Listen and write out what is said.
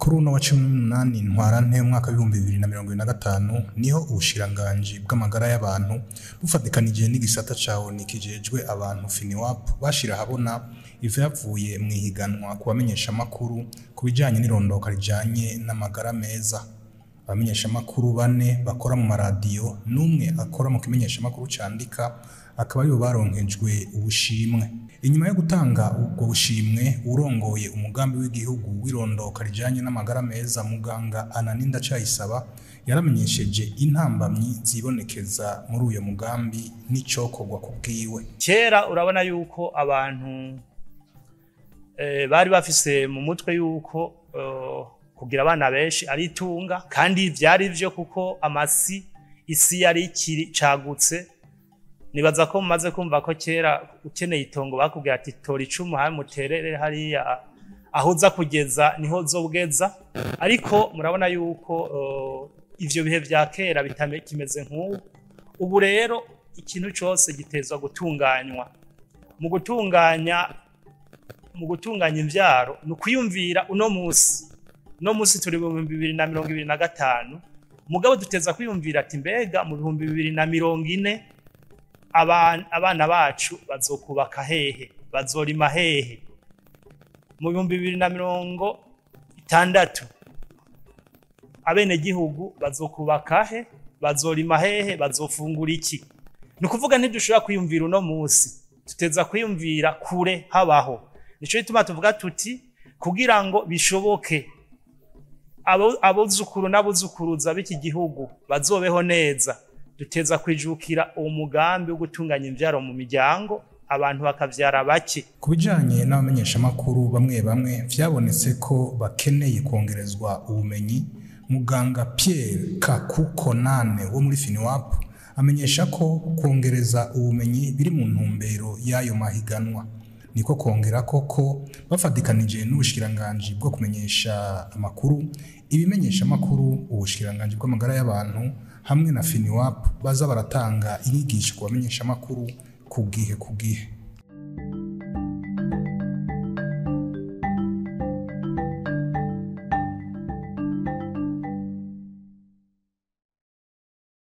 Kuri uno wa 18 Ntwarante umwaka w'2025 niho ubushikiranganji bw'amagara y'abantu bufatikanije n'igisata ca ONU kijejwe abantu FINIWAP bashira ahabona ivyavuye mw'ihiganwa ku bamenyeshamakuru ku bijanye n'irondoka rijanye n'amagara meza. Abamenyeshamakuru bane bakora mu maradiyo n'umwe akora mu kimenyeshamakuru candika akaba aribo baronkejwe ubushimwe. Inyuma yo gutanga ubwo bushimwe, uwurongoye umugambi w'igihugu w'irondoka rijanye n'amagara meza muganga Anani Ndacayisaba yaramenyesheje intambamyi zibonekeza muri uyo mugambi n'icokorwa ku bwiwe. Kera urabona yuko abantu bari bafise mu mutwe yuko kugira abana benshi ari itunga, kandi vyari vyo kuko amasi isi yari ikicagutse. Nibaza ko mumaze kumva ko kera ukeneye itongo bakubwira ati tora icumu hanyuma muterere hariya aho uza kugeza niho uzobweza. Ariko murabona yuko ivyo bihe vya kera bitakimeze nk'ubu. Ubu rero ikintu cose gitezwa gutunganywa. Mu gutunganya imvyaro ni ukwiyumvira uno musi. Uno musi turi mu 2025, mugabo duteza kwiyumvira ati mbega mu 2040 abana bacu bazokubaka hehe, bazorima hehe? Mu 2060 abenegihugu bazokubaka he, bazorima hehe, bazofungura iki? Ni ukuvuga ntidushobora kwiyumvira uno musi, tuteza kwiyumvira kure habaho. Nico gituma tuvuga tuti kugira ngo bishoboke abuzukuru n'abuzukuruza b'iki gihugu bazobeho neza, duteza kwijukira uwo mugambi wo gutunganya imvyaro mu miryango, abantu bakavyara bake. Ku bijanye n'abamenyeshamakuru bamwe bamwe vyabonetse ko bakeneye kongerezwa ubumenyi, muganga Pierre Kakukonane wo muri FINIWAP amenyesha ko kongereza ubumenyi biri mu ntumbero y'ayo mahiganwa. Niko kongera ko bafatikanije n'ubushikiranganji bwo kumenyesha amakuru, ibimenyeshamakuru, ubushikiranganji bw'amagara y'abantu hamwe na FINIWAP baza baratanga inyigisho ku bamenyeshamakuru ku gihe ku gihe.